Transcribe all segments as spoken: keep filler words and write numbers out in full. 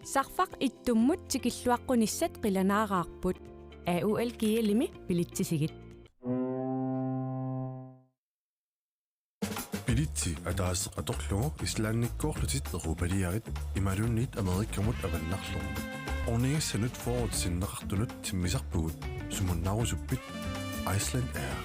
Sarfaq ittummut tikilluaqqunissat qilanaaraarput. A U L G L-imi bilitsisigit. Bilitsi ataaseq atorlugu Islandikkoorlutit Europaliarit imaluunniit Amerikamut avannarlugu. Ornigissanut fyrret sinneqartunut timmisarpugut, sumunnaarusuppit? Iceland Air.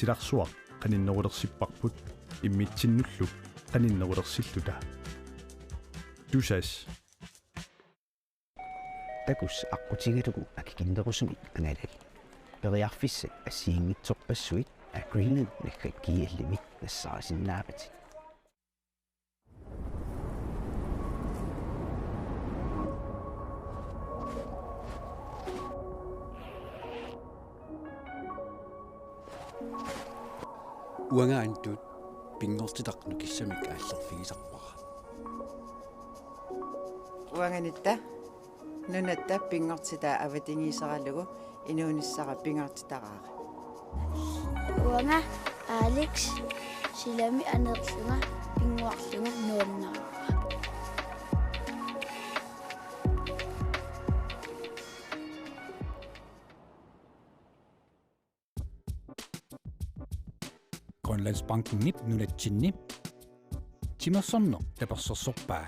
Silarsuaq qaninnerulersipparput immitsinnullu qaninnerulersilluta. Tusass. Takuss aqqutigalugu akikinnerusumik angalali. Periarfissat assigiinngitsorpassuit Agreement naggat G L-imi nassaarisinnaavat. Uanga Antut pinngortitaq nukissamik aallerfigisarpara. Uanga Nitta nunatta pinngortitaa avatangiiseralugu inuunissara pingaartitaraara. Uanga Alex silami aneerlunga pinnguarlunga nuannaarara. Grønlandsbankenip nunatsinni timersorneq tapersersorpaa.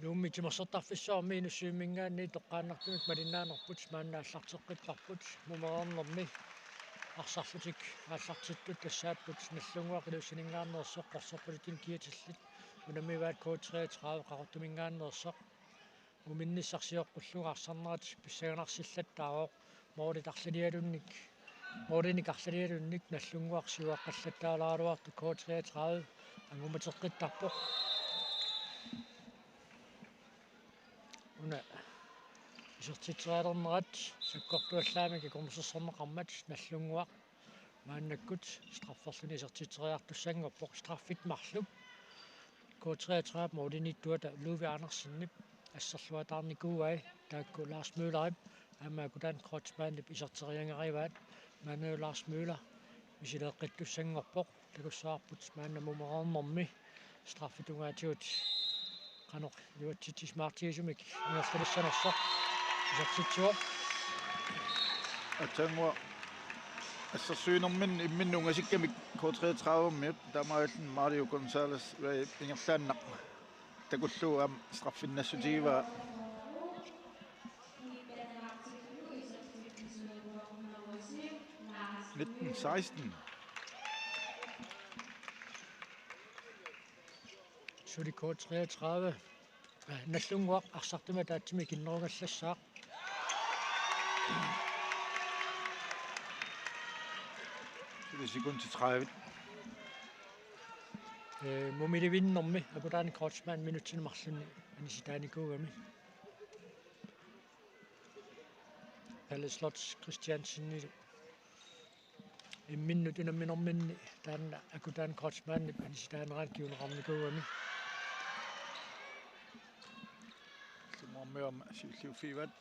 Nuummi timersortarfissuarmi Inussivimminngaanniit toqqaannartumik malinnaanerput maanna aallarteqqipparput. Mumereernermi arsarlutik aallartittut tassaapput Nagdlunguaq Ilussaninngaanneersoq, Qorsorpaluttunik kiatillit unammivaat K treogtredive Qaqortuminngaanneersoq. Muminnissaq sioqqullugu arsarnerat pissanganarsillattaarpoq. Målit arlalialunnik, målinik arlalialunnik Nagdlunguaq siuaqqallattaalaaraluartoq K treogtredive angumateqqittarpoq. Una isertitserialernerat sakkortuallaamik akornusersorneqarmat Nagdlunguaq maannakkut strafferluni isertitseriartussanngorpoq, straffit marluk. K treogtredive målimiittuata Louis Andersenip asserluataarnikuuai, taakku Lars Møllerip aamma Akutan Kreutzmannip iserteriangerivaat. Maanna Lars Møller misileeqqittussanngorpoq. Takussavarput maanna mumereernermi straffit tungaatigut qanoq iluatsitsisimaartigisumik ingerlalissanersoq isertitsivoq. Aatsaannguaq assersuinerminni imminnut ungasikkamik K treogtredive-miut, taamaalilluni Mario Gonzalez Rey ingerlaannaq takullugu aamma straffit nassutigivaa. Nitten seksten. Suli K treogtredive. Nagdlunguaq arsartumik ataatsimik kinnerugallassaaq. Suli sekundit tredive. Ee, mumilivinnermi Akutan Kreutzmann minutsini marlunni anisitaanikuugami. Palle Slot Christiansenip imminnut unamminerminni taanna Akutan Kreutzmannip anisitaanerani kinguneqarnikuugami. Sumormiorma siulliuffigivaat.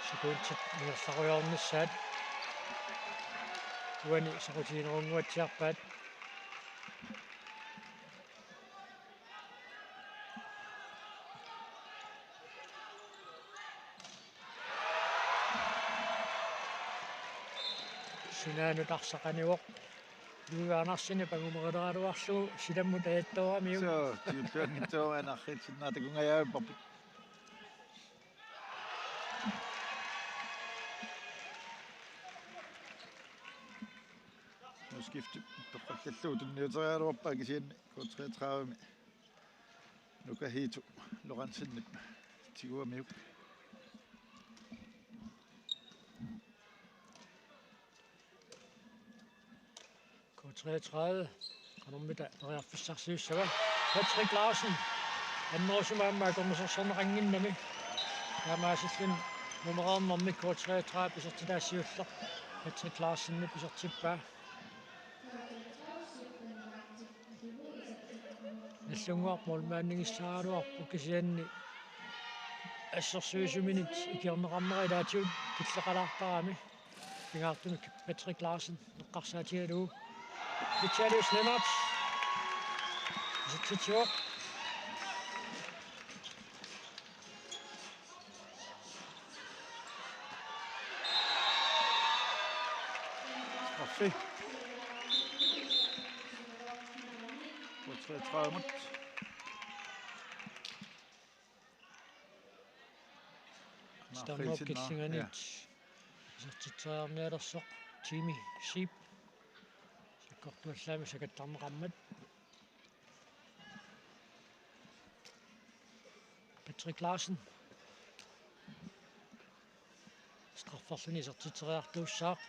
Sekundit ingerlarujoornissaat. Uani soqutiginerunnguatsiarpaat. Sunaanut arsaq anivoq. Louis Andersenip angumerileraluarlugu silammut ajattooramiuk. Soo, tigulluanngitsoorami, anarriitsinnaaq takungajavipparput. Skifte toqqallallugu tunniuteriaraluarpaa kisianni K treogtredive-mi Nuka Hiitu Lorenzenip tiguamiuk. K treogtredive qanormita periarfissarsiussava? Patrick Larsen annerusumik aamma akornusersorneqannginnami. Taamaasilluni nummer arnermi K treogtredive isertitaa siulleq Patrick Larsenip isertippaa. Nallunnguaq målmandigissaaraluarpoq kisianni assersuisuminit ikiorneqarnera ilaatigut killeqalaartarami. Pingaartumik Patrick Larsen eqqarsaatigalugu. Vitalius Lennert. Isertitsivoq. Straffe. K treogtredive-mut. Standup killinganit. Ja. Isertitseriarnialersoq Jimmy Sheep. Sakkortuallaamik sakattarneqarmat. Patrick Larsen. Strafferluni isertitseriartuussaaq.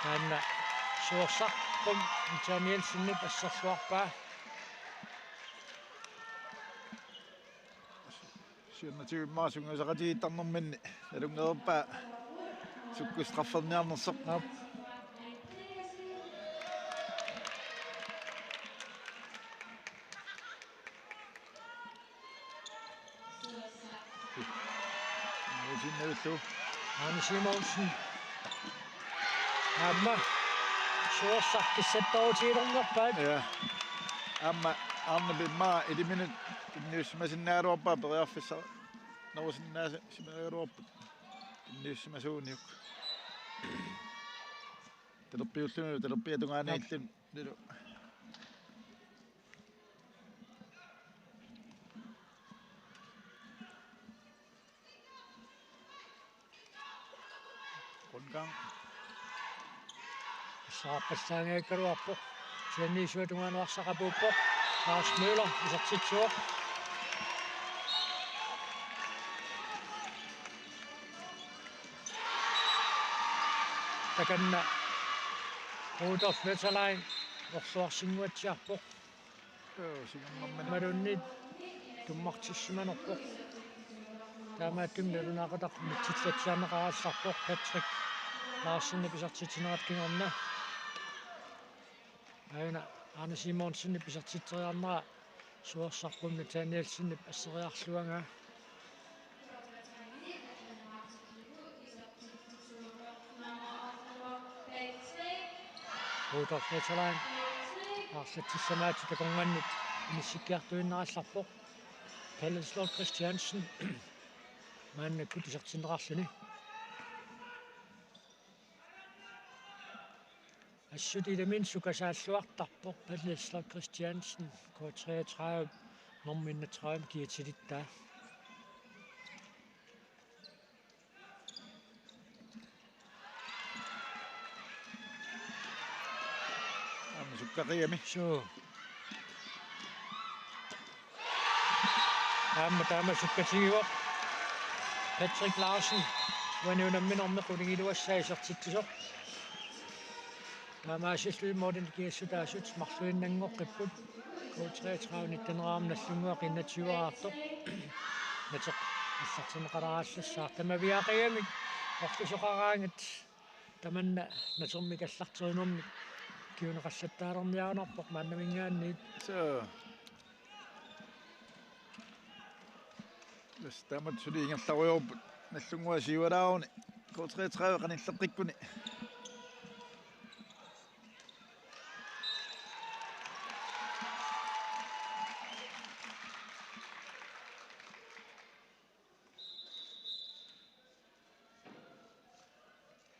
Taanna Suersaq Nathanielsenip asserluarpaa. Siornatigut immaqa sungiusaqatigiittarnerminni nalunngereerpaa sukkut strafferniarnersoq. Aap. Nuutinnavillu. Aane Simonsen. Aamma Suersaq kissattoorutigilernerpaat. Ja. Aamma Arnep immaqa iliminut tunniussimasinnaagaluarpaa periarfissaq. Narusinnaasimaagaluarput tunniussimasuuniuk. Talerpiullunilu, talerpiata tungaaniilluni. Nilu. Rundgang. Saappallaangaakkaluarpoq. Tianniisua tungaanut arsaq apuuppoq. Lars Møller isertitsivoq. Takanna Rudolf Wetterlein orluarsinnguatsiarpoq. Joo, sinnammin. Malunnit tummartissimanerpoq. Taamaattumik nalunaaqutaq unitsillatsiarneqarallarpoq Patrick Larsenip isertitsinerata kingorna. Aana Aane Simonsenip isertitseriarnera Suersarput Nathanielsenip asseriarluagaa. Rudolf Wetterlein. Arlatsissamaatsit takornannit inissikkiartuinnarallarpoq. Pelle Sloth Christiansen. Maannakkut isertinneqarluni. Assut ilaminni sukasaalluartarpoq Pelle Sloth Christiansen, K treogtredive, nummer enogtredive, kiatilittaa. Aamma sukkaqiami. Suu. Aamma taama sukkatigivoq. Patrick Larsen. Uani unamminermi qulingiluassai isertitsisoq. Taamaasilluni målinik kiassutaasut marluinnanngoqqipput. K treogtredive nittenerami Nagdlunguaq enogtyve-raartoq. Nateq allartinneqalaarallassaaq. Tamaviaaqigamik orlusoqaraangat tamanna natermik allarterinermik kinguneqallattaalerniarunarpoq maannaminngaanniit. Suu. Tassa taamatut suli ingerlarujoorput Nagdlunguaq siualaaruni K treogtredive qanilleqqikkuni.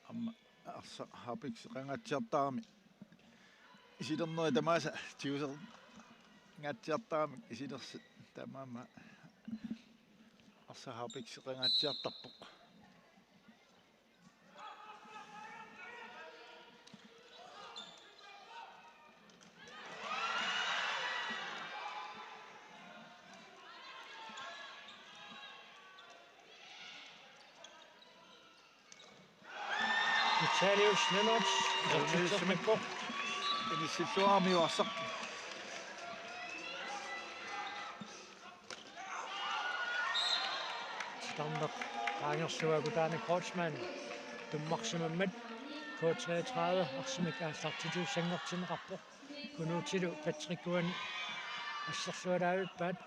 Aamma arsaq harpikseqangaatsiartarami. Isilerneri tamaasa tigusernngaatsiartaramik isilersut, taamaammat arsaq harpikseqangaatsiartarpoq. Vitalius Lennert, isertitseqqippoq. Inissilluarami uassaq. Titarneq qaangerlugu Kutaani Kreutzmann tummarsimammat K treogtredive arsamik aallartitut sanngortinneqarpoq. Kunuutilu Patrick uani assersualaavippaat.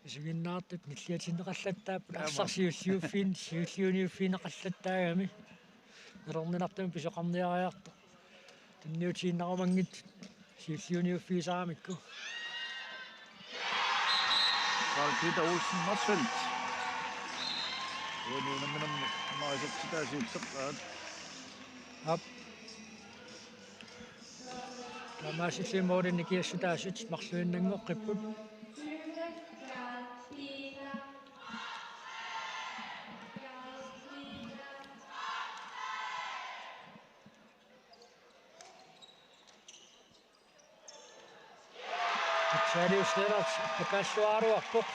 Isiginnaartut nilliatinneqallattaapput. Aamma. Arsaq siulliuffiin-, siulliuniuffigineqallattaagami. Nalorninartumik pisoqarniariartoq. Tunniutiinnarumanngitsut siulliuniuffigisaramikku. Karl Peter Olsen Motzfeldt. Uani unamminermi isertitaa siullerpaat. Aap. Taamaasillutik målini nikiassutaasut marluinnanngoqqipput. Vitalius Lennert pakaalluaraluarpoq.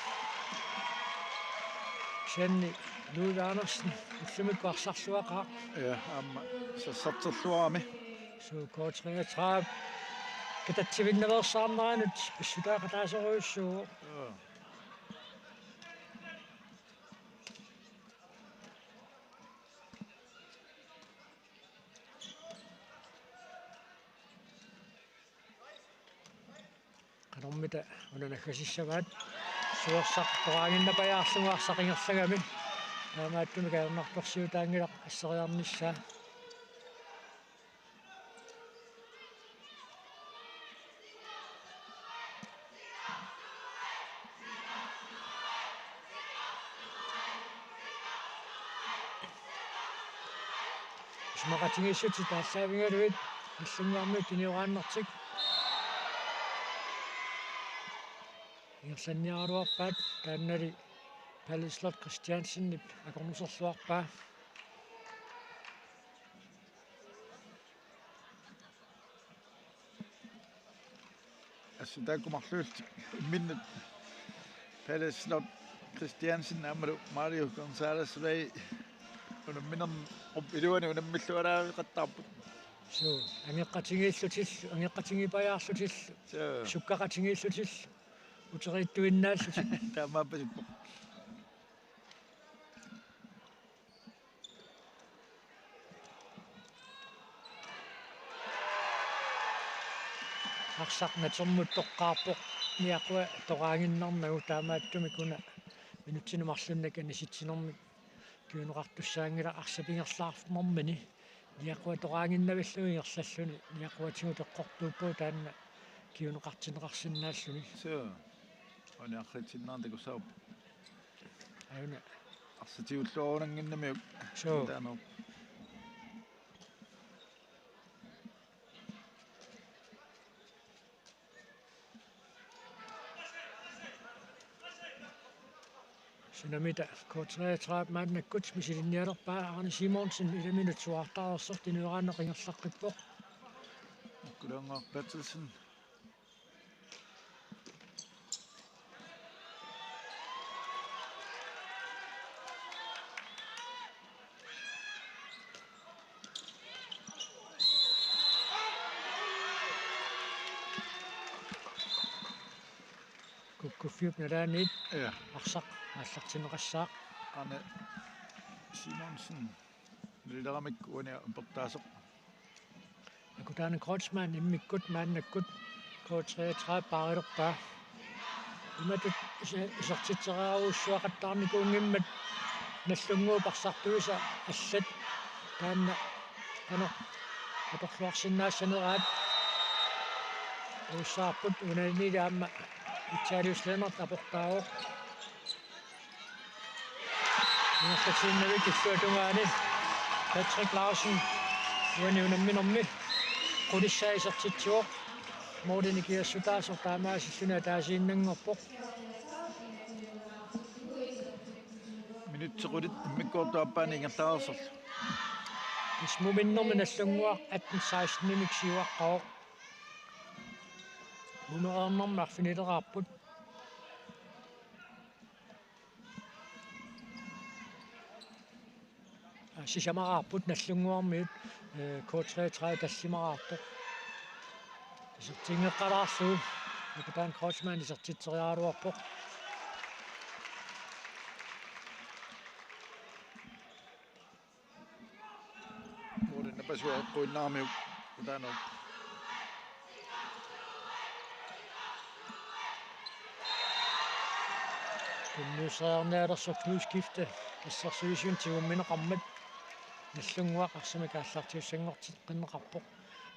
Kisianni Ludvig Andersen ullumikkut arsarluaqaaq. Ja, aamma sassarterluarami. Suu, K treogtredive katatsivinnaveersaarneranut pissutaaqataasorujussuuvoq. Ja. Qanormita una naggasissavaat? Suersaq toqaaginnapajaarlugu arsaq ingerlagami. Taamaattumik ajornartorsiutaanngilaq asseriarnissaa. Isumaqatigiissutit taallaavigalugit Nagdlunguarmiut tunioraannartik. Ingerlanniaraluarpaat, taannali Palle Slot Christiansenip akornuserluarpaa. Assut taakku marluullutik imminnut Palle Slot Christiansen aammalu Mario Gonzalez Rey unamminermi iluani unammilluaraaveqattaarput. Suu, angeqqatigiillutillu, angeqqatigiipajaarlutillu, suu, sukkaqatigiillutillu, uteriittuinnaallutik. Taamaappasippoq. Arsaq natermut toqqaarpoq, niaqua toqaaginnarnagu, taamaattumik una minutsini marlunnik anisitsinermik kinguneqartussaanngilaq arsap ingerlaarnermini. Niaqua toqaaginnavillugu ingerlalluni, niaquatigut eqqortuuppugut taanna kinguneqartinneqarsinnaalluni. Suu. Una arriitsinnaarnata takussavarput. Ajuna. Arsaq tigulluarunannginnamiuk. Suu. Taanna. Sunamita K treogtredive maannakkut misilinnialerpaa, Arne Simonsen ilaminut suaartareersoq, tunioraanneq ingerlaqqippoq. Kulaangaaq Berthelsen. Kukkuffiup nalaaniit, ja, arsaq aallartinneqassaaq. Arne Simonsen nalileramik uani aportaasoq. Kutaani Kreutzmann immikkut maannakkut K treogtredive paarilerpaa. Imatut ise-, isertitsereerujussuaqattaarnikuunngimmat Nagdlunguup arsartuisa allat taanna qanoq atorluarsinnaassaneraat. Uussaarput, unanili aamma Vitalius Lennert aportaavoq. Ingerlatiinnavik illuatungaani Patrick Larsen uani unamminermi qulissaa isertitsivoq. Målini nikiassutaasoq taamaasilluni ataasiinnanngorpoq. Minutsit qulit immikkoortup aappaani ingerlareersoq. Tassa muminnermi Nagdlunguaq atten seksten-imik siuaqqavoq. Mumereernermi arfinileraarput. Sisamaraarput Nagdlunguarmiut, eh, K treogtredive tallimaraartoq. Isertinngeqqalaarlugu Aappaat Kreutzmann isertitseriaraluarpoq. Målip napasua eqquinnaramiuk utaanoq. Tunniusseriarnialersoq Knud Skifte assersuisuni tigummineqarmat Nagdlunguaq arsamik aallartiussanngorteqqinneqarpoq.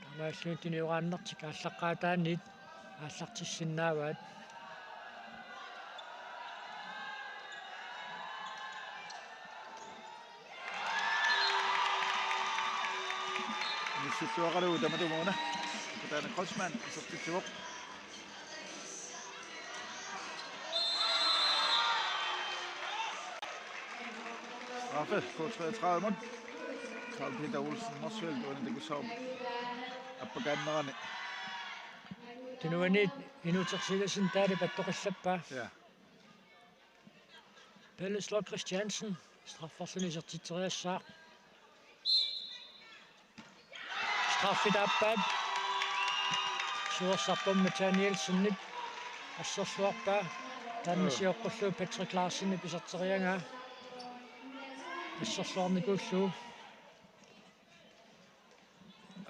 Taamaalilluni tunioraannertik aallaqqaataaniit aallartissinnaavaat. Inissilluaqalugu tamatumuuna. Aappaat Kreutzmann isertitsivoq. Straffe K treogtredive-mut. Carl Peter Olsen Motzfeldt uani takussavarput appakaannerani. Tunuaniit Inuuteq Sivertsen taali pattoqillappaa. Ja. Pelle Sloth Christiansen strafferluni isertitseriassaaq. Straffit aappaat. Suersarpammi Nathanielsenip asserluarpaa. Taanna Mm. sioqqullugu Patrick Larsenip iserteriagaa. Asserluarnikuullugu.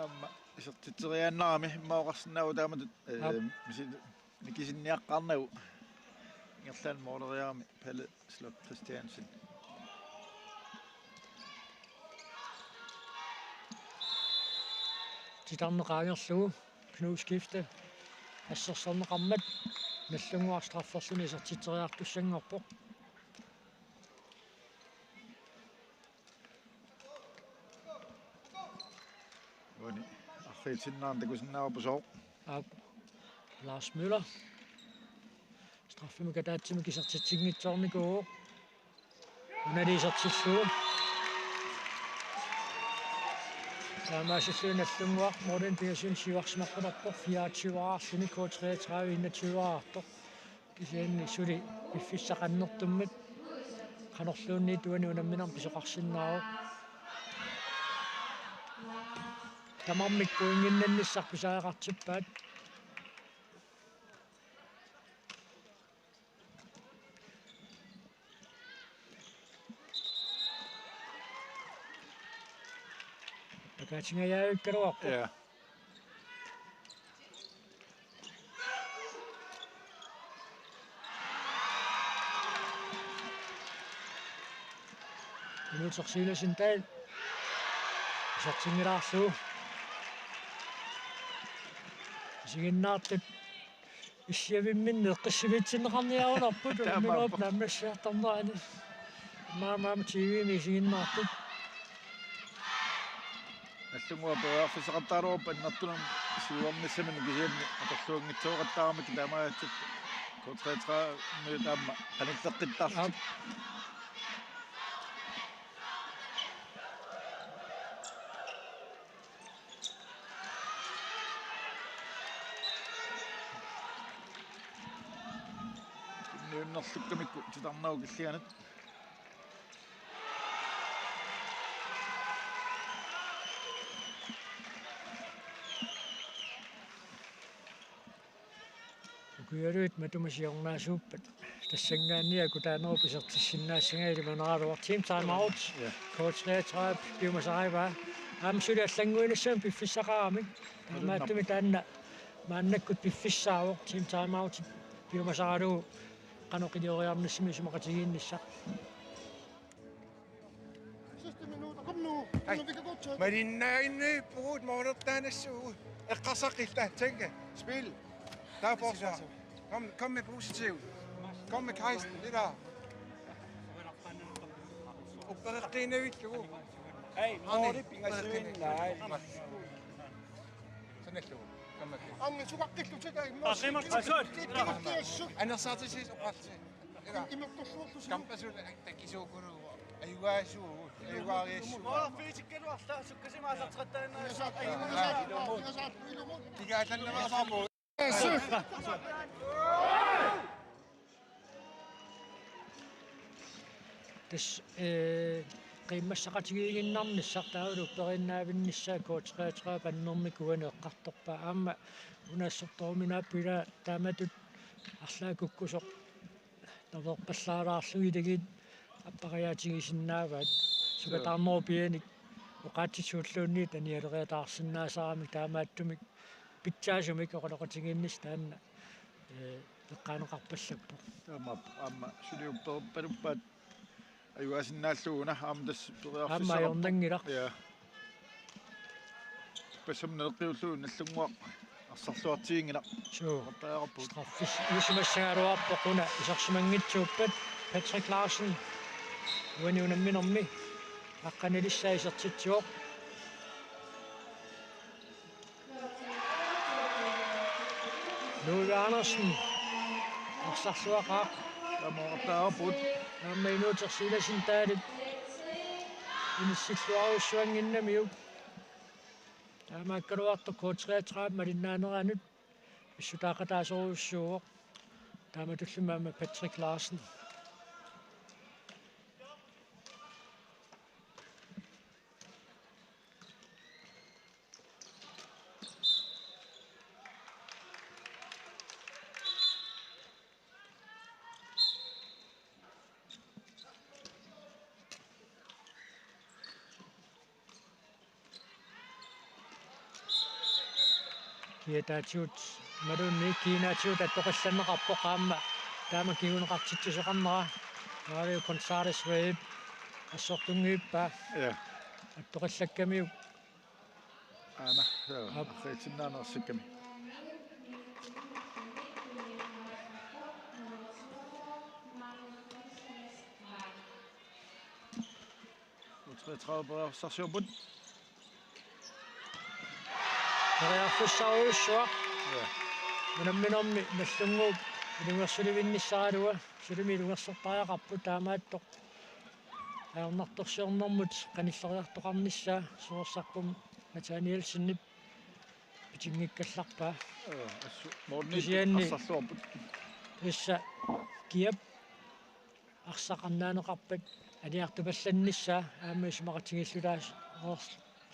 Aamma isertitseriaannarami immaqa oqarsinnaavoq taamatut, eh, Aap. misi-, nikisinniaqqaarnagu. Ingerlaannaq måleriarami Pelle Sloth Christiansen. Titarneq qaangerlugu Knud Skifte assersorneqarmat Nagdlunguaq strafferluni isertitseriartussanngorpoq. Uani arriitsinnaarneq takusinnaavarput sooq. Aap. Lars Møller. Straffemik ataatsimik isertitsinngitsoornikuuvoq. Unali isertillugu. Taamaasilluni Nagdlunguaq målinik pingasunut siuarsimaqqilerpoq, fireogtyve-raarluni K treogtredive enogtyve-raartoq. Kisianni suli piffissaq annertuummat qanorluunniit uani unamminermi pisoqarsinnaavoq. Tamarmik pointinnannissaq pisariaqartippaat. Pakaatingajaavikkaluarpoq. Ja. Inuuteq Sivertsen taanna isertinngilaarlugu. Isiginnaartut issiavimminni eqqissivitsinneqarniarunarput. Taamaappoq. Unamminerup naammassiartornerani. Maama T V-mi isiginnaartut. Nagdlunguaq periarfissaqattaraluarpoq annertunermik siuarnissaminnik kisianni atorluanngitsoortarami taamaatsiaq K treogtredive-miut aamma qanilleqqittarlutik. Aap. Niunnerlukkamikku titarnerup killinganut. Ukiualuit matuma siornaasuuppat. Tassanngaanniit akutaanerup isertissinnaassagaat ilimanaraluartoq. Team time out. Ja. K treogtredive piumasarivaa. Aamma suli allannguinissamut piffissaqaramik. Taamaattumik taanna maannakkut piffissaavoq. Team time out piumasaralugu qanoq ilioriarnissaminik isumaqatigiinnissaq. Sidste minut, kom nu. Hej. Nu, vi kan godt tage det. Malinnaanniippugut målertaanassuugut. Eqqarsaqqilluta, tænke. Spil. Der er forsvar. Kom, kom med positiv. Kom med gejsten, det der. Uppereqqiinnavillugu. Hej, måli pingasunngillat. Sanallugu. Kom med. Anne, sukaqqilluta, mål. Anne, saatisis oqarsi. Imertorluarlusi. Kampasut takisuukuluuvoq. Ajugaasuugut. Ajugaariassuugut. Aa, fiisikkaluarta sukkasimaasartaqattaannaassaaq. Tigaallannaveersaarpugut. Tassa, eh, eqqiimmassaqatigiiginnarnissaq taavalu upperiinnaavinnissaa K treogtredive pannermik uani eqqartorpaa. Aamma una assortoruminaapput ila taamatut arlaat kukkusoq taverpallaalaarlugit appariaatigisinnaavaat. Sukataarnerup pianik oqaatsitsulluunniit anialeriataarsinnaasaramik taamaattumik pitsaasumik oqaloqatigiinnissaq taanna, ee, eqqaaneqarpallappoq. Taamaappoq aamma suli upperpaluppaat ajugaasinnaallugu una aamma tassa periarfissaqarpoq. Aamma ajornanngilaq. Ja. Ippassaq naleqqiullugu Nagdlunguaq arsarluartiginngilaq. Suu. Oqartariaqarpugut. Straffis ilisimassagaluarpoq una isersimanngitsuuppat Patrick Larsen. Uani unamminermi aqqanilissaa isertitsivoq. Louis Andersen arsarluaqaaq. Taama oqartariaqarpugut. Aamma inuuteq Silas Dahlip inissilluarujussuannginnamiuk. Taamaakkaluartoq K treogtredive malinnaaneranut pissutaaqataasorujussuuvoq. Taamatullumi aamma Patrick Larsen. Kiataatigut imaluunniit kiinaatigut attoqallanneqarpoq aamma taama kinguneqartitsisoqarnera. Mario Gonzalez Webb assortunngivippaa. Ja. Attoqallakkamiuk. Aana, joo, aap. Arriitsinnaaneq ersikkami. U treogtredive periarfissarsiorput. Periarfissarujussuaq. Ja. Unamminermi Nagdlunguup ilungersulivinnissaralugu. Sulimi ilungersortariaqarput taamaattoq. Ajornartorsiornermut qanilleriartoqarnissaa suersarput Nathanielsenip pitinngikkallarpaa. Joo, assut målimiittoq kisianni arsarluarput. Tassa kiap arsaq arnaaneqarpat aniartupallannissaa aamma isumaqatigiillutaas-,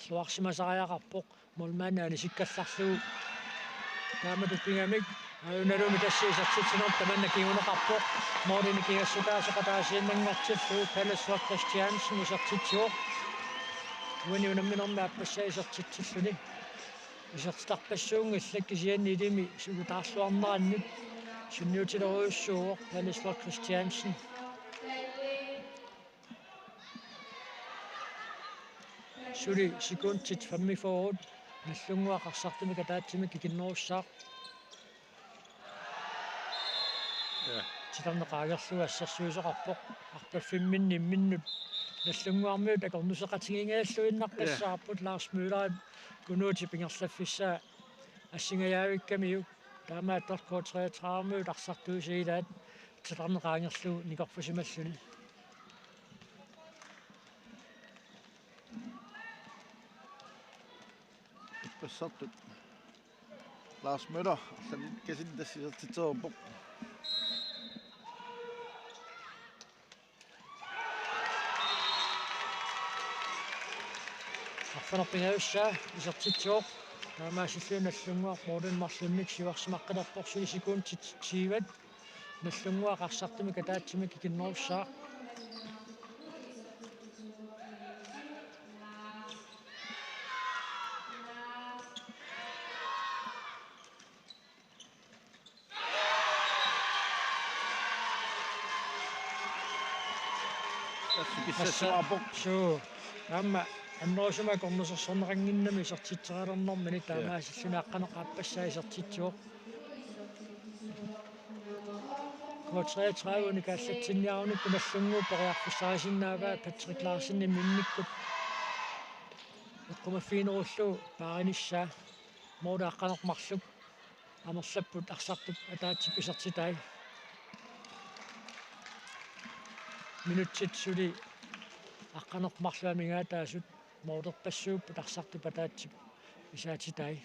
-luarsimasariaqarpoq. Målmandi anisikkallarlugu. Taamatut pigamik. Aajunalumi tassa isertitsinermut tamanna kinguneqarpoq. Målini kigassutaasoq ataasiinnanngortillugu Pelle Sloth Christiansen isertitsivoq. Uani unamminermi aappassaa isertitsilluni. Isertitarpassuunngillat kisianni ilimi sukataarluarnerannut sunniutilerujussuuvoq Pelle Sloth Christiansen. Suli sekundit femogfyrre Nagdlunguaq arsartumik ataatsimik ikinnerussaaq. Ja. Titarneq qaangerlugu assersuisoqarpoq. Arpaffimminni imminnut Nagdlunguarmiut akornuseqatigiinngilluinnarpassuarput. Ja. Lars Møller Kunuutip ingerlaffissaa assingajaavikkamiuk. Taamaattoq K treogtredive-miut arsartuisa ilaat titarneq qaangerlugu nikorfasimalluni. Ippassartut Lars Møller arlalikkasini tassa isertitsereerpoq. Arfineq-pingajussaa isertitsivoq. Taamaasilluni Nagdlunguaq målimut marlunnik siuarsimaqqilerpoq, suli sekundit tyve. Nagdlunguaq arsartumik ataatsimik ikinnerussaaq. Tassa pissassimaarpoq. Suu. Aamma annerusumik akornusersorneqannginnami isertitserilernermini. Ja. Taamaasilluni aqqaneq-aappassaa isertitsivoq. K treogtredive unikaallatsinniarunikkut Nagdlunguup periarfissarisinnaavaa Patrick Larsenip minnikkut eqqumaffiginerullugu paarinissaa. Måli aqqaneq-marluk amerlapput arsartup ataatsip isertitai. Minutsit suli aqqaneq-marluk amigaataasut målerpassuupput arsartup ataatsip isaatitai.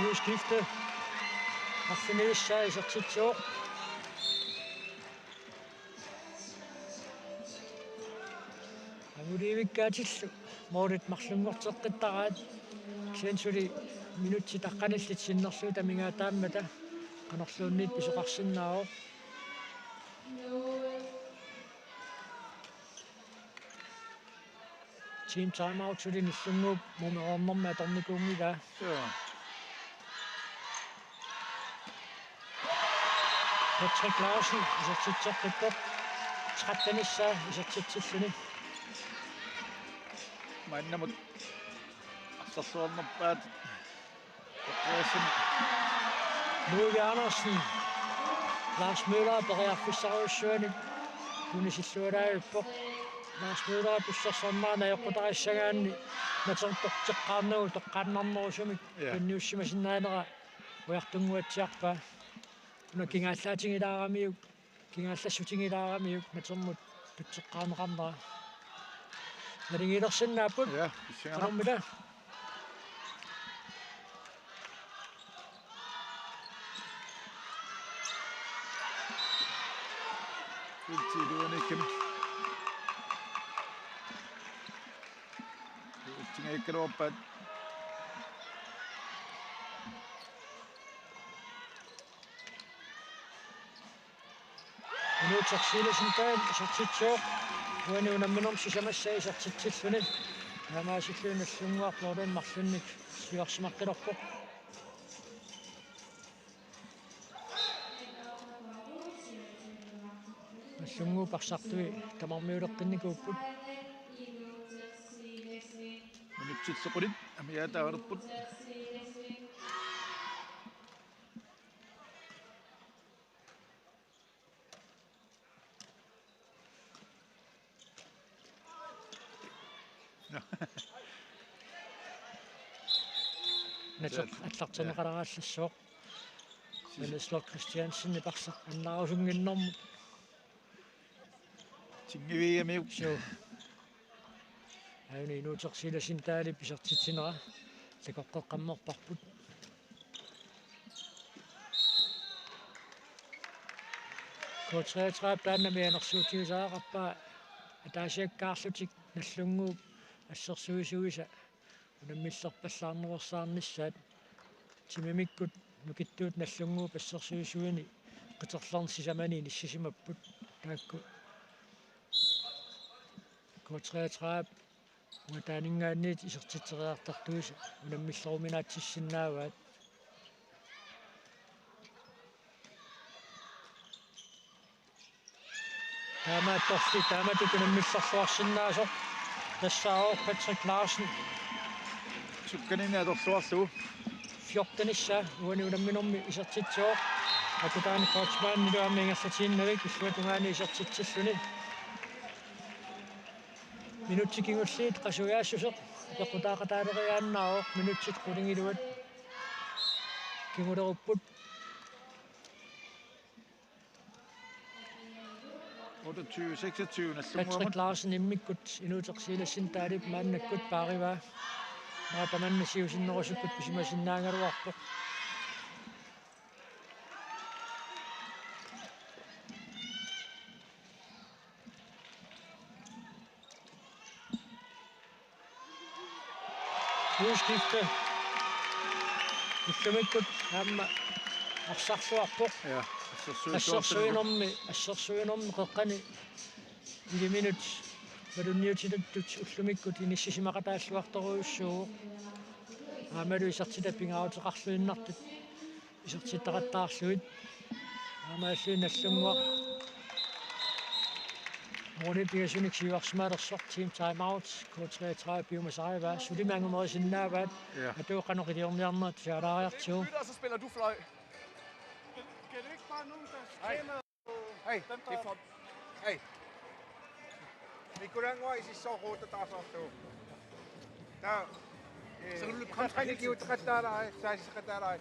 Udskifte. Arfinilissaa isertitsivoq. Anguniivikkaatillu målit marlunngorteqqittaraat. Kisianni suli minutsit aqqanillit sinnerlugit amigaataammata qanorluunniit pisoqarsinnaavoq. Team timeout suli Nagdlunguup mumereernermi atornikuunngilaa. Joo. Patrick Larsen isertitseqqippoq. Trettenissaa isertitsilluni. Maannamut arserluarnerpaat. Louis Andersen. Lars Møller periarfissarujussuanik tunisillualaavippoq. Lars Møller tussersornaa najoqqutarissagaanni natertorteqqaarnagu toqqaannarnerusumik. Ja. Tunniussimasinnaanera ujartunnguatsiarpaa. Una kingaallaatigilaaramiuk, kingaallassutigilaaramiuk natermut tutseqqaarneqarnera. Naligiilersinnaapput. Ja, pissanganaq. Qanormita. Ultiluanikim. Ultingaikkaluarpaat. Inuuteq Sivertsen Dahl isertitsivoq. Uani unamminermi sisamassaa isertitsilluni. Taamaasilluni Nagdlunguaq målini marlunnik siuarsimaqqilerpoq. Nagdlunguup arsartui tamarmiuleqqinnikuupput. Minutsit qulit amigaataalerput. Nateq allartinneqalerallassaaq. Minislo Christiansen iparsaq annaarusunnginnermut. Tingiviigamiuk. Suu. Aajuna Inuuteq Sivertsen Dahlip isertitsinera takoqqeqqammerparput. K treogtredive taanna mianersuutigisariaqarpaa ataasiakkaarlutik Nagdlunguup assersuisuisa unammillerpallaarnersaarnissaat. Timimikkut nukittuut Nagdlunguup assersuisuini qiterlerni sisamani inissisimapput taakku. K treogtredive uataaninngaanniit isertitseriartortuisa unammilleruminaatsissinnaavaat. Taamaattorli taamatut unammillerluarsinnaasoq tassaavoq Patrick Larsen. Sukkanini atorluarlugu. Fjortenissaa uani unamminermi isertitsivoq. Akutaani Kreutzmann iluammi ingerlatiinnavik illuatungaani isertitsilluni. Minutsit kingulliit qasujaassuseq peqqutaaqataaleriaannaavoq minutsit qulingiluat kingulerupput. Otteogtyve seksogtyve Nagdlunguamut. Patrick Larsen immikkut Inuuteq Sivertsen Dahlip maannakkut paarivaa. Maanna tamanna siusinnerusukkut pisimasinnaagaluarpoq. Udskifte. Ullumikkut aamma arsarluarpoq. Ja, assersuisoortut. Assersuinermi, assersuinermi qeqqani iliminut malunniutittut ullumikkut inissisimaqataalluartorujussuuvoq. Aammalu isertitat pingaaruteqarluinnartut isertitaqattaarlugit. Aammalu Nagdlunguaq måli pingasunik siuarsimalersoq, team timeout, K treogtredive piumasarivaa, sulimi angumerisinnaavaat. Ja. Atuut qanoq iliorniarnerat tusarnaariartigu. Bytter, og så spiller du fløj. Kan, kan det ikke bare nogen, der... Hej. Hej. Dem, der... Det er for... Hej. Nikolai Ngua i sidste år, der tager for, du. Der, øh, så kan du løbe kontra hele tiden. Kontra Nikolai, der er der, så er det, der er der.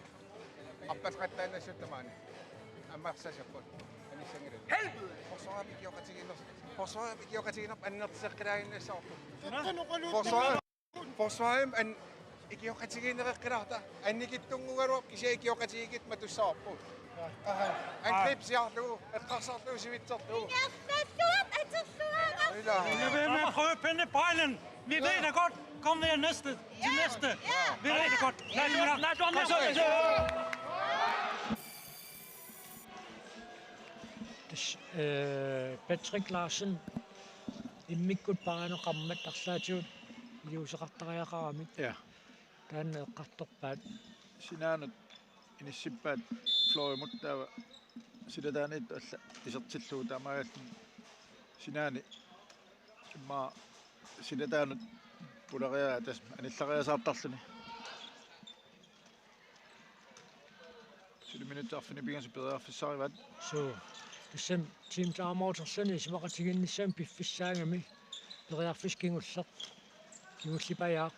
Abbas Khattaannassut tamaani. Ammaarsaassappat. Anissanngilaq. Helvede! Forsvarip ikioqatigiinnersoq. Forsvarip ikioqatigiinnerput annertuseqqilaaginnassavarput. Forsvarip an-, Ikioqatigiinneqqilaarta. Annikitsunnguugaluarpoq kisianni ikioqatigiikkit matussavarput. Angreb siarlugu, eqqarsarlugu, sivitserlugu. Ila. Bliver ved med at prøve at finde bøjlen. Vi ved det godt. Kom med næste. Til næste. Vi ved det godt. Lad nu. Kom så. Tassa, øh, Patrick Larsen, immikkut paarneqarmat arlaatigut iliuuseqartariaqaramik. Ja. Taanna eqqartorpaat. Sinaanut inissippaat Florimut taava silataaniittut alla isertillugu taamaalilluni sinaani immaqa silataanut pulariaraa tassa anillariasaartarluni. Suli minutsit arfineq-pingasut periarfissarivaat. Suu. Tassami team timeouterluni isumaqatigiinnissamut piffissaagami periarfissaq kingulleq. Kingullipajaaq.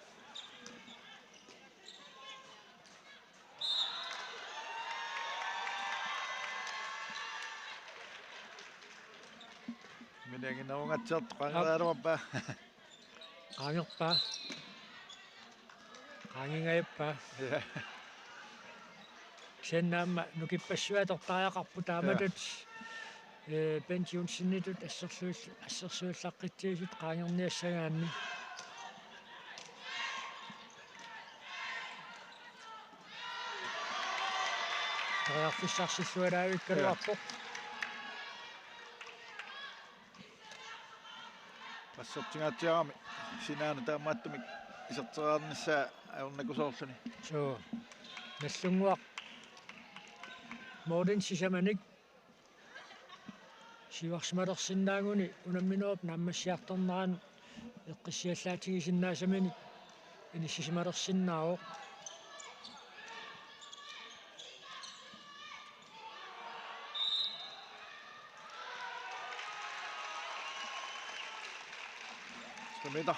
Minanginerungatsertoq qaangeeraluarpaa. Qaangerpaa. Qaangingajappa. Ja. Kisianni aamma nukippassuit atortariaqarput taamatut. Ja. Eh, Bent Johnsenitut assersuill-, assersuillaqqitsigisut qaangerniassagaanni. Periarfissarsillualaavikkaluarpoq. Ja. Qassertingaatsiarami sinaanut taamaattumik iserteriarnissaa ajornakusoorluni. Suu. Nagdlunguaq Morten sisamanik siuarsimalersinnaaguni unamminerup naammassiartornerani eqqissiallaatigisinnaasaminit inissisimalersinnaavoq. Tre meter.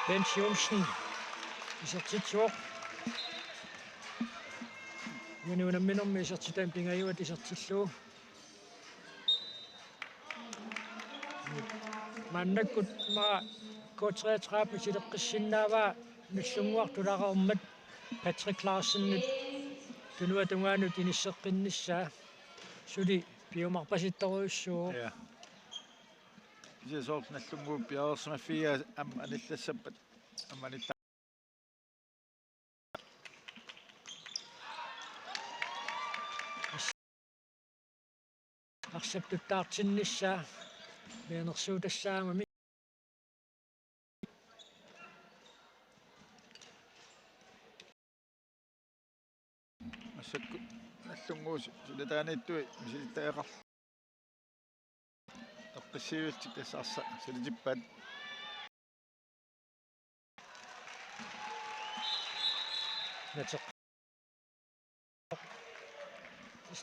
Bent Johnsen isertitsivoq. Uani unamminermi isertitami pingajuat isertillugu. Maannakkut ma K treogtredive sileqqissinnaavaa Nagdlunguaq tulareermat Patrick Larsenip tunuata tungaanut inisseqqinnissaa suli piumarpasittorujussuuvoq. Ja. Kisianni soorlu Nagdlunguup piareersimaffigaa aamma anillassappat aamma anilla- Arsap tuttaartinnissaa mianersuutassaagami. Massakkut Nagdlunguup silataaniittui misilittagaqarluni. Eqqissiivillutik tassa arsaq silitippaat. Nateq.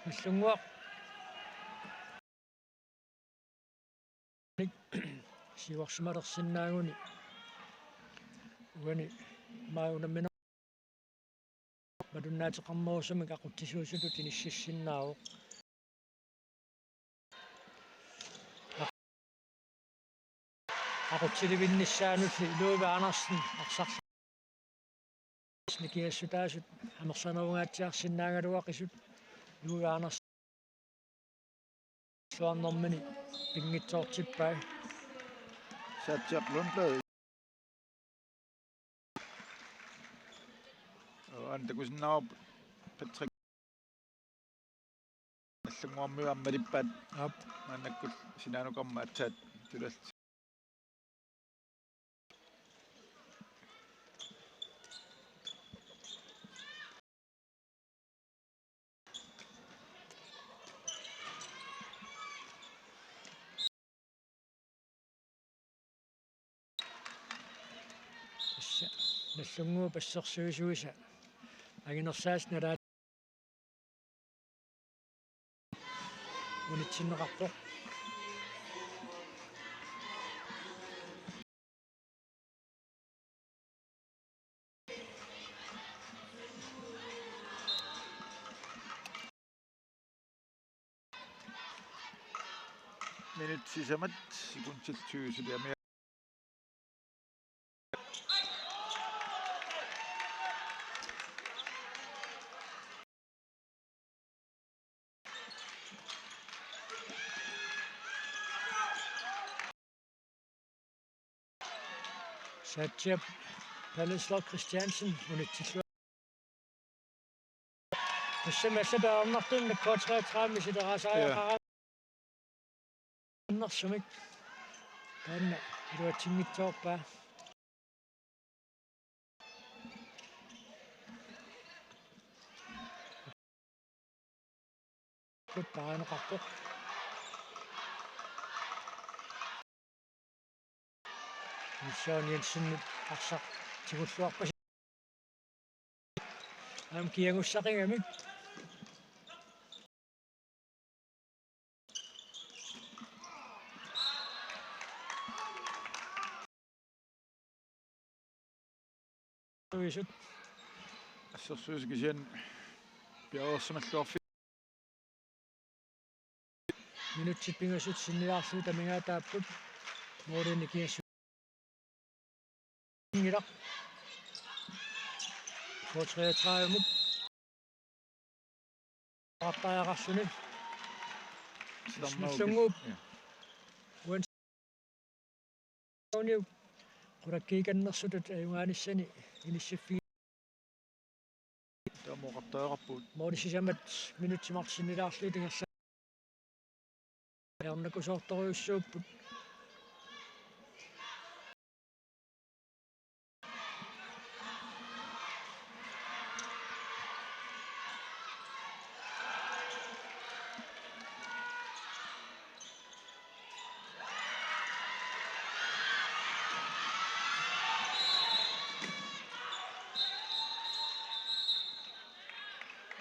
Nagdlunguaq. Siuarsimalersinnaaguni. Uani maajunammineq malunnaateqarnerusumik aqutsisuusutut inississinnaavoq. Aqutsilivinnissaanulli Louis Andersen arsarlu- nikingassutaasut amerlanerungaatsiarsinnaagaluaqisut Louis Andersen illuarnermini pinngitsoortippai. Satsiaq Lundblad. Aana takusinnaavarput Patrick. Nagdlunguarmiut aamma malippaat. Aap. Maannakkut sinaanukua aamma aatsaat tulallutik. Tassa Nagdlunguup assersuisuisa anginersaasut nalaat- unitsinneqarpoq. Minut sisamat, sekundit tyve suliami. Satsiap Pallesloq Christiansen unitsillugu. Tassami allat ajornartunik K treogtredive-mi sileraasaajaqaraa. Annersumik. Taanna iluatsinngitsoorpaa. Paarineqarpoq. Nilsson Jensenip arsaq tigulluarpasi. Aamma kiagussaqigami. Tuisut. Assersuisut kisianni piareersimalluarfik. Minutsit pingasut sinnilaarlugit amigaataapput. Målinik kiasu- Ngilaq. K treogtredive-mut. Aappariaqarluni. Silarnauki. Nallunguup. Ja. Uans-, uniup. Qulakkiikannersutut ajugaanissani inissiffi- Taama oqartariaqarpugut. Måli sisamat minutsit marluk sinnilaarlugit ingerla- Ajornakusoortorujussuupput.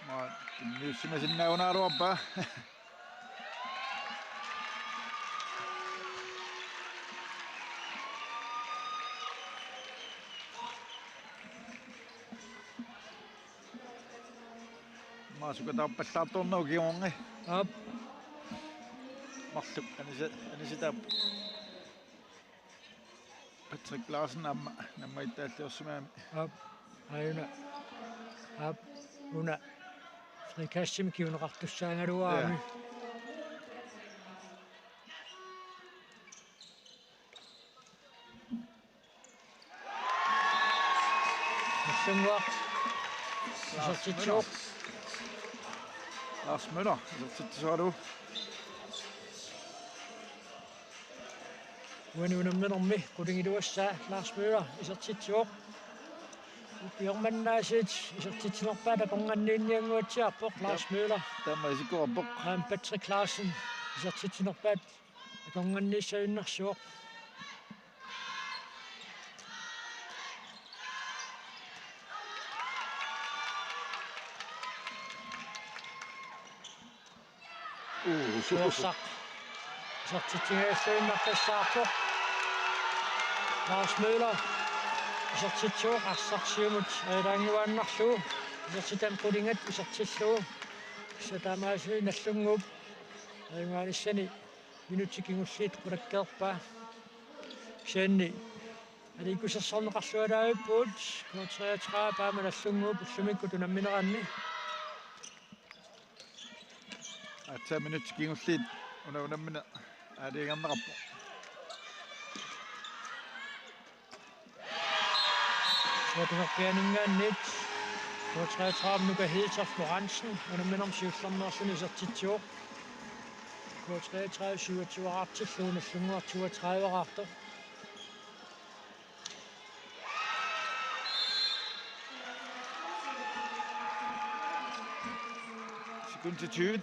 Maa, tunniussimasinnaanngikkaluarpaa. Maa, sukataappallaartornagu kingorna. Aap. Marluk anisa-, anisitaap. Patrick Larsen aamma nammaattaalliorsimagami. Aap, aajuna. Aap, una. Frikastimik kinguneqartussaagaluarami. Ja. Nallunguaq. Lars Møller. Isertitsivoq. Lars Møller, isertitsisoralugu. Uani unamminermi qulingiluassaa Lars Møller isertitsivoq. Ukiormannaasiit isertitsinerpaat akornanniinniannguatsiarpoq Lars Møller. Taama isikkoqarpoq. Aamma Patrick Larsen isertitsinerpaat akornanniissagunarpoq. Uu, super. Tuorsaq. Isertitsigaluinnartussaavoq. Lars Møller. Isertitsivoq arsaq siumut ajalaannguaannarlugu. Isertitami qulingat isertillugu. Tassa taamaasilluni Nallunguup ajugaanissani minutsit kingulliit qulakkeerpaa. Kisianni aliikkusersorneqarlualaarpugut K treogtredive aamma Nallunguup ullumikkut unammineranni. Aatsaat minutsit kingulliit una unammineq aalajangerneqarpoq. Suatungerpianinngaanniit K treogtredive Nuka Hedtoft Lorentzen unamminermi siullermeerluni isertitsivoq. K treogtredive syvogtyve-raartillugu, Nallunguaq toogtredive-raartoq. Sekundit tyve.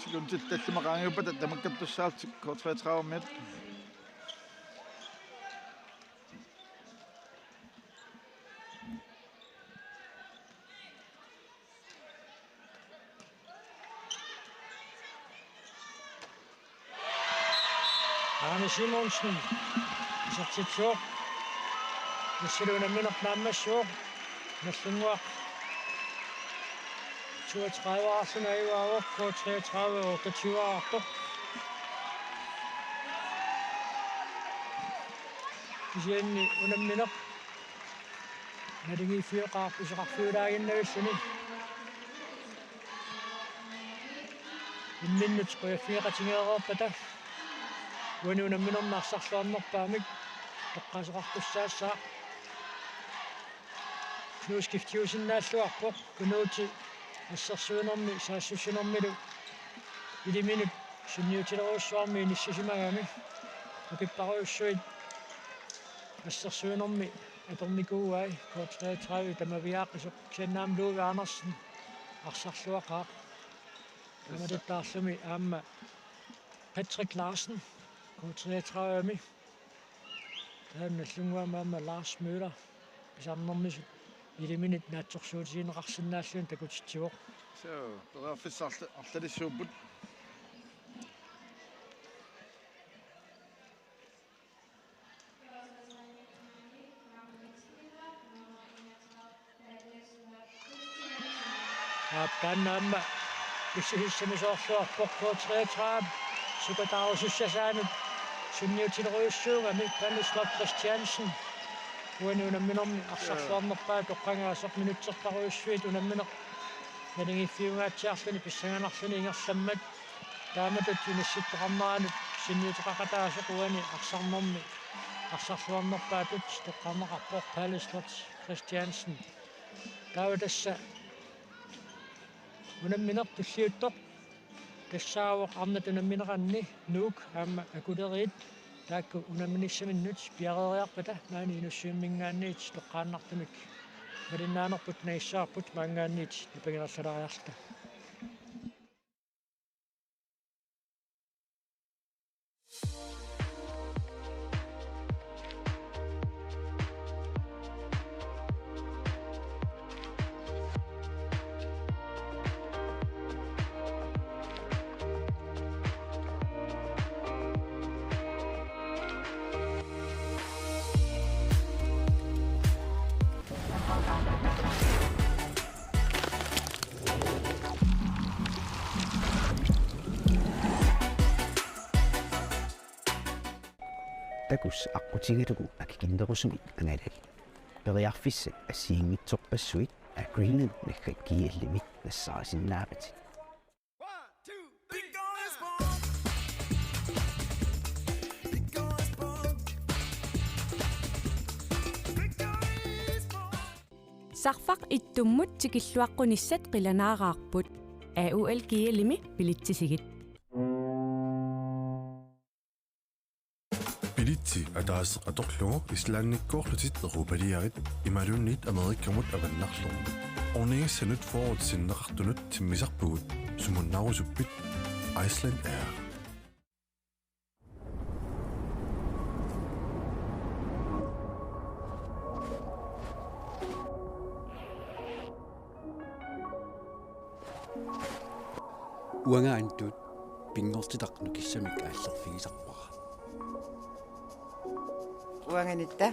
Sekundit tallimat qaangiuppata tamakkertussaallutik K treogtredive-miut. Arne Simonsen. Isertitsivoq. Tassalu unammineq naammassivoq. Nallunguaq toogtredive-raarluni ajugaavoq, K treogtredive otteogtyve-raartoq. Kisianni unammineq naligiiffiuqaaq iseqarfiulaaginnavilluni. Imminnut qujaffigeqatigeereerpata uani unamminermi arsarluarnerpaamik toqqaaseqartussaassaaq. Knud skiftiusinnaalluarpoq. Knud assersuinermi saassussinermilu iliminut sunniutilerujussuarmi inissisimagami. Ukipparujussuit assersuinermi apernikuuai. K treogtredive tamaviaaqisoq, kisianni aamma Ludvig Andersen arsarluaqaaq. Tassa. Taamatuttaarlumi aamma Patrick Larsen, K treogtredive-mi. Taanna nallunnguamik aamma Lars Møller pisarnermisut iliminit naatsorsuutigineqarsinnaalluni takutitsivoq. Suu, periarfissaq arla-, arlalissuupput. Aap, taanna aamma pissutissamisoorluarpoq. K treogtredive sukataarusussasaanut sunniutilerujussuugami Palle Sloth Christiansen uani unamminermi arsarluarnerpaaq toqqagaasoq. Minutsertarujussuit unammineq naligiiffiungaatsiarluni pissanganarluni ingerlammat taamatut inissittoqarneranut sunniuteqaqataasoq uani arsarnermi arsarluarnerpaatut toqqarneqarpoq Palle Sloth Christiansen. Taava tassa unammineq tulliuttoq tassaavoq arnat unammineranni Nuuk aamma Akuleriit taakku unamminissaminnut piareeriarpata maani Inussivimminngaanniit toqqaannartumik malinnaanerput nassaapput maanngaanniit napangilerlalaariarluta. Takuss' aqqutigalugu akikinnerusumik angalali. Periarfissat assigiinngitsorpassuit Agreement naggat G L-imi nassaarisinnaavat. Sarfaq ittummut tikilluaqqunissat qilanaaraarput. A U L G L-imi bilitsisigit. Bilitsi ataaseq atorlugu Islandikkoorlutit Europaliarit imaluunniit Amerikamut avannarlugu. Ornigassanut fyrret sinneqartunut timmisarpugut, sumunnaarusuppit? Icelandair. Uanga Antuut pinngortitaq nukissamik aallerfigisarpara. Uanga Nitta,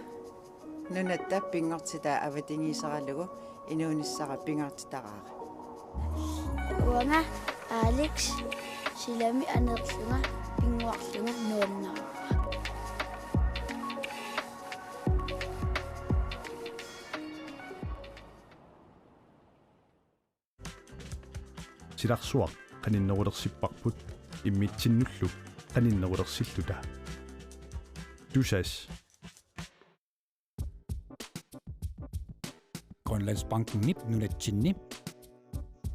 nunatta pinngortitaa avatangiiseralugu inuunissara pingaartitaraara. Uanga Alex, silami aneerlunga pinnguarlunga nuannaarpara. Silarsuaq qaninnerulersipparput immitsinnullu qaninnerulersilluta. Tusass. Grønlandsbankenip nunatsinni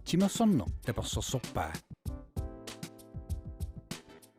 timersorneq tapersersorpaa.